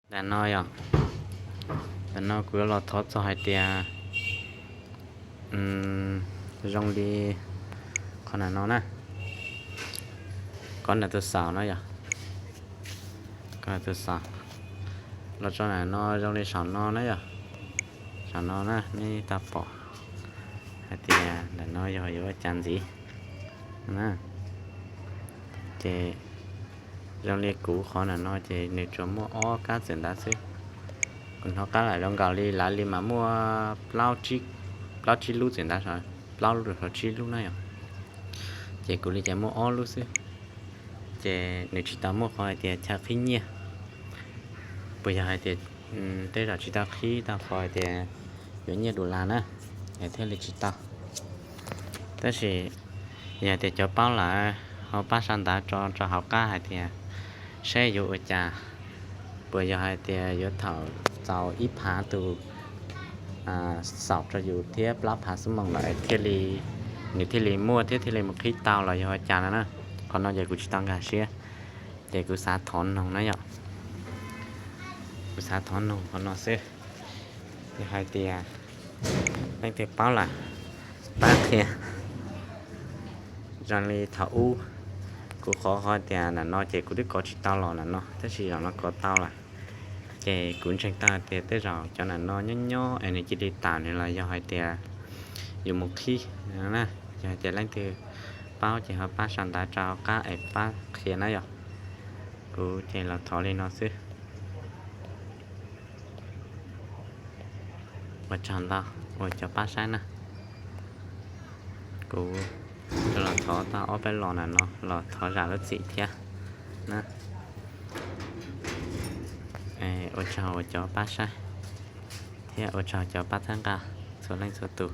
Ntawm no yog, ntawm no kuv yuav los thov txog hais tias zoo li qhov ntawm no na, kov ntawm tus xaus no yog, kov tus xaus los tso ntawm no zoo li saum no na yog, saum no na nej tau pom hais tias ntawm no yog yuav ua cas ntxiv na. Ces zoo li kuv qhov ntawm no ces nws tsuas muaj ob kab txawm ntawd xwb. Kuv hnov qab lam zoo nkaus li lawv li mas muaj plaub tsib lub txawm ntawd, plaub lub rau tsib lub na yog. Ces kuv li ces muaj ob lub xwb. Ces nws tsis tau muaj qhov hais tias chaw qhib nyiaj, puas yog hais tias tej zaum tsis tau qhib tau qhov hais tias yuav nyiaj dus las na, es thiaj li tsis tau. Tab sis yog hais tias cov paub lawm ho pab sau ntawv tso rau hauv qab hais tias saib yuav ua cas, puas yog hais tias yuav thaum txaus ib phav tus xaus rau yus thiab plaub phav xuab moos lawm thiaj li, nws thiaj li muaj thiab thiaj li mus qhib tau los yog ua cas no na. Qhov no ces kuv tsis tau nkag siab, ces kuv xav thov noog na yom. Kuv xav thov noog qhov no xwb. Yog hais tias leej twg paub lawm, pab qhia. Zoo li thaum ub kuv qhov qhov tias ntawm no ces kuv twb kov tsis tau los ntawm no, tab sis zaum no kov tau lawm. Ces kuv ntseeg tau tias tej zaum cov ntawm no nyob nyob es nws cia li tawm nws los yog hais tias yus mus qhib na. Yog hais tias leej twg paub ces ho pab sau ntawv rau hauv qab es pab qhia na yom. Kuv ces los thov li no xwb. Ua tsaug ntau uas cov pab saib na. Kuv los thov tau ob peb los ntawm no los thov zam lub txim thiab na. Ua tsaug uas cov pab saib thiab ua tsaug cov pab txhawb nqa txhua leej txhua tus.